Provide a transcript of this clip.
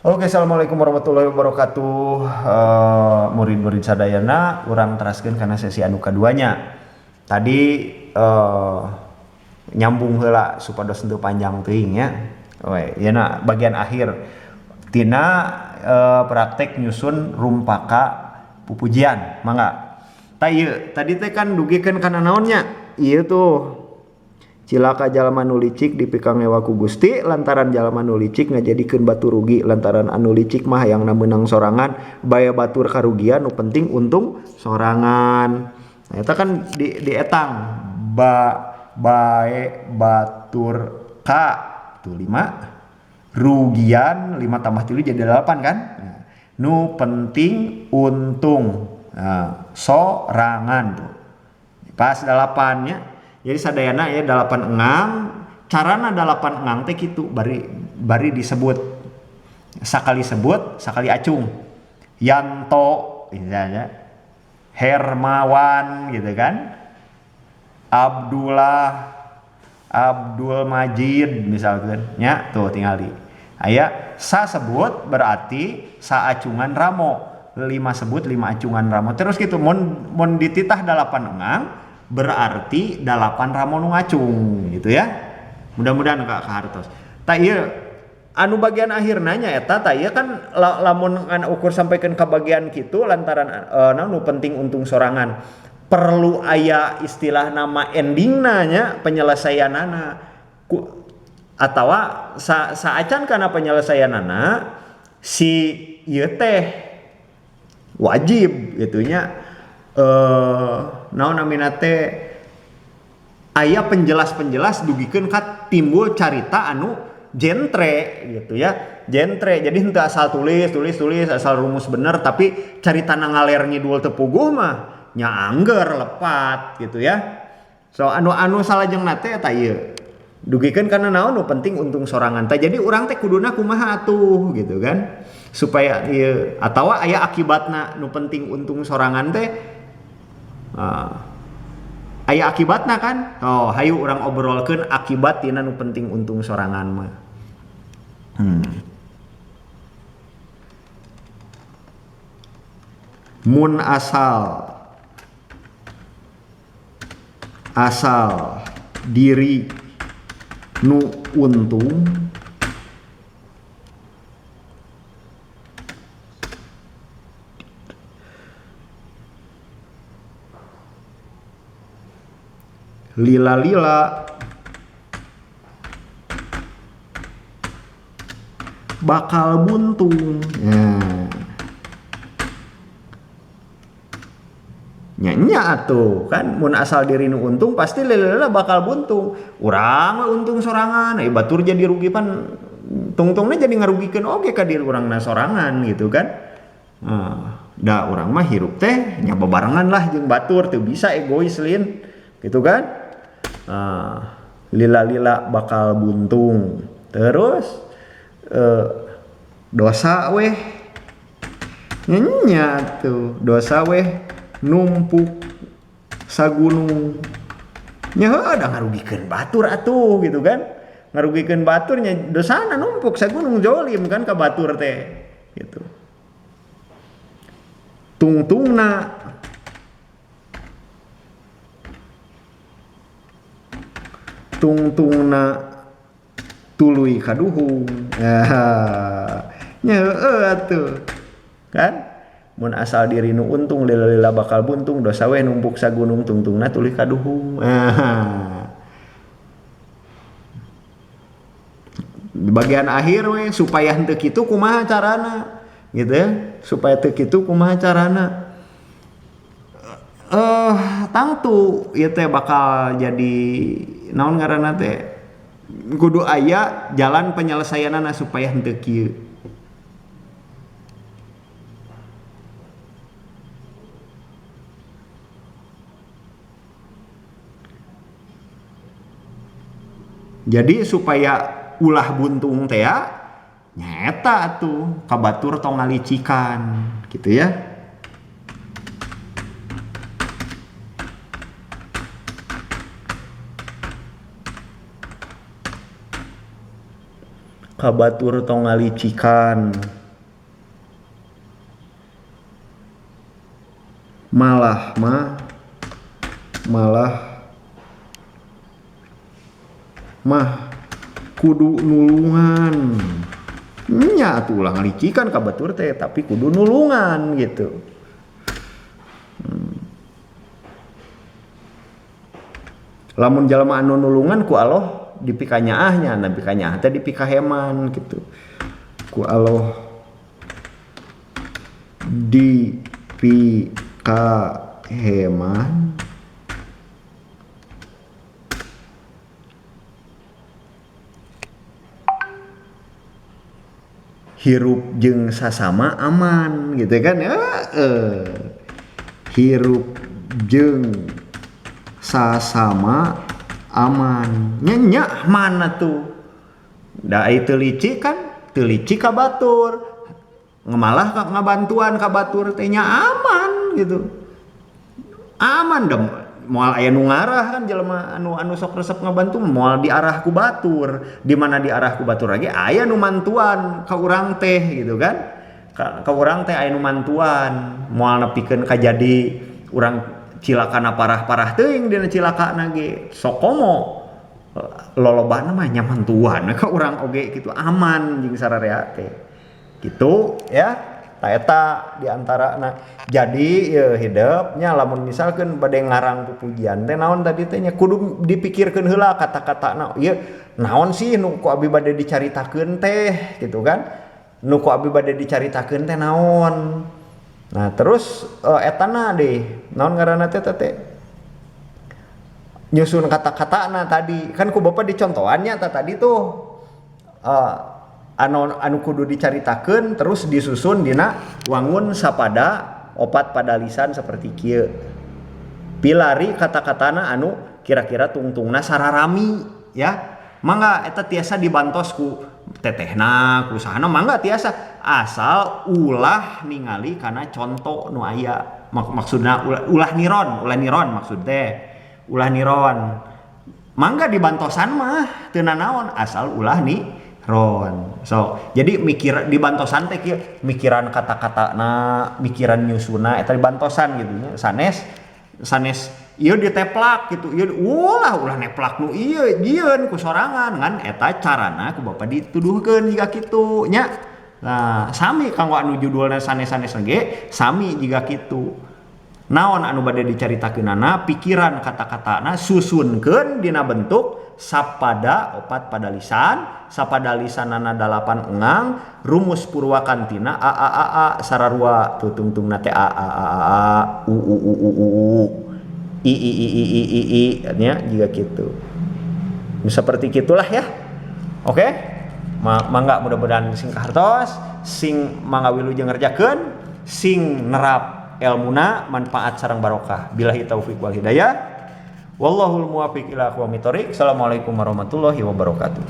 Oke, assalamualaikum warahmatullahi wabarakatuh. Murid-murid sadayana, urang teraskeun kana sesi anu kaduanya. Tadi nyambung heula supados henteu panjang teuing nya. We, ieu na bagian akhir tina praktek nyusun rumpaka pupujian, mangga. Tah ieu, tadi teh kan dugikeun kana naon nya? Ieu tuh cilaka jalma nu licik dipikangewa ku Gusti lantaran jalma nu licik ngajadikeun batur rugi lantaran anu licik mah hayangna meunang sorangan baya batur karugian nu penting untung sorangan. Nah, eta kan di etang ba bae batur ka tuh 5 rugian 5 tambah 3 jadi 8 kan. Nah, nu penting untung nah, sorangan tuh pas 8 nya. Jadi sadayana ya 8 engang, carana 8 engang teh kitu bari disebut. Sakali sebut, sakali acung. Yanto misalnya, Hermawan gitu kan. Abdullah, Abdul Majid misalkan nya tuh tingali. Aya sa sebut berarti sa acungan ramo, 5 sebut 5 acungan ramo. Terus gitu mun dititah 8 engang berarti 8 ramo nu ngacung gitu ya. Mudah-mudahan ka kahartos. Tah ieu anu bagian akhir nanya eta tah ieu kan lamun ngan ukur sampaikan ka bagian kitu lantaran naon nu penting untung sorangan. Perlu aya istilah nama endingna nya penyelesaianana. Atawa saacan kana penyelesaianana si ieu teh wajib gitu nya. Naon namina teh aya penjelas-penjelas dugikeun ka timbul carita anu jentre gitu ya. Jentre. Jadi henteu asal tulis tulis tulis asal rumus bener tapi carita ngaler ngidul teu puguh mah nya angger lepat gitu ya. So anu salajengna teh eta ieu. Dugikeun kana naon nu penting untung sorangan teh. Jadi urang teh kuduna kumaha atuh gitu kan. Supaya ieu atawa aya akibatna nu penting untung sorangan teh aya akibatna kan. Oh, hayu urang obrolkeun akibat tina nu penting untung sorangan mah. Mun asal diri nu untung lila-lila bakal buntung. Nah. Nya atuh kan mun asal diri nu untung pasti lila-lila bakal buntung. Urang we untung sorangan, batur jadi rugi pan tungtungna jadi ngarugikeun oge ka diri urangna sorangan gitu kan. Nah, da urang mah hirup teh nya bebarengan lah jeung batur teu bisa egois lin gitu kan. Nah, lila-lila bakal buntung. Terus dosa weh nya tuh dosa weh numpuk sagunung nya heuh da ngarugikeun batur atuh gitu kan. Ngarugikeun batur nya dosana numpuk sagunung jolim kan ka batur teh gitu. Tungtungna tungtungna tuluy kaduhung. Nya heueuh atuh kan. Mun asal diri nu untung lila-lila bakal buntung dosa weh numpuk sagunung tungtungna tuluy kaduhung. Di bagian akhir weh supaya henteu kitu kumaha carana gitu ya. Supaya teu kitu kumaha carana. Tangtu ieu teh bakal jadi naon ngaranna teh kudu aya jalan penyelesaianana supaya henteu kieu. Jadi supaya ulah buntung teh ya nyaeta atuh kabatur tong ngalicikan gitu ya. Ka batur tong ngalicikan. Malah mah malah mah kudu nulungan. Nya atuh ulah ngalicikan ka batur teh tapi kudu nulungan gitu. Lamun jalma anu nulungan ku Allah dipikanyaahnya, nah pikanyaah teh dipikaheman gitu. Ku Allah dipikaheman hirup jeung sasama aman gitu kan ya, hirup jeung sasama aman nya mana tuh da teu licik kan teu licik ka batur ngemalah ngabantuan ka batur teh nya aman gitu, aman dem moal aya nu ngarah kan jelema anu sok resep ngabantu moal diarah ku batur, di mana diarah ku batur lagi aya nu mantuan ka urang teh gitu kan, ka urang teh aya nu mantuan moal nepikeun ka jadi urang cilakana parah-parah teuing dina cilakana ge sokomo lolobana mah nya mantuan ka urang oge gitu aman jeung sararea teh gitu ya. Ta eta di antara nah jadi ya, hidupnya lamun misalkan bade ngarang pupujian teh naon tadi teh nya kudu dipikirkeun heula kata-katana ieu naon sih nu ku abi bade dicaritakeun teh gitu kan, nu ku abi bade dicaritakeun teh naon. Nah terus etana deh naon ngaranna teh teh nyusun kata-katana tadi kan ku bapak dicontohannya ta tadi tuh anu kudu dicaritakeun terus disusun dina wangun sapada opat pada lisan seperti kieu pilari kata-katana anu kira-kira tungtungna sararami ya mangga eta tiasa dibantos ku tetehna ku sahana mangga tiasa asal ulah ningali kana contoh nu aya maksudna ulah niron maksud teh ulah niron mangga dibantosan mah teu nanaon asal ulah ni ron. So, jadi mikir dibantosan teh kieu mikiran kata-katana, mikiran nyusuna eta dibantosan gitu nya. Sanes ieu diteplak gitu. Ieu ulah neplak nu ieu jieun ku sorangan ngan eta carana ku bapa dituduhkeun jiga kitu nya. Nah, sami kanggo anu judulna sanes-sanes ge sami jiga kitu. Naon anu bade dicaritakeunana, pikiran kata-katana susunkeun dina bentuk sapada opat pada lisan, sapada lisanana 8 engang, rumus purwakantina a a a a sararua tutungtungna teh a a a a u u u u u u i i i i i i i nya jiga kitu. Seperti kitulah ya. Oke? Mangga mudah-mudahan sing kahartos, sing mangga wilujeng ngerjakeun, sing nerap elmuna manfaat sareng barokah. Billahi taufik wal hidayah. Wallahul muwaffiq ila aqwamit thoriq. Assalamualaikum warahmatullahi wabarakatuh.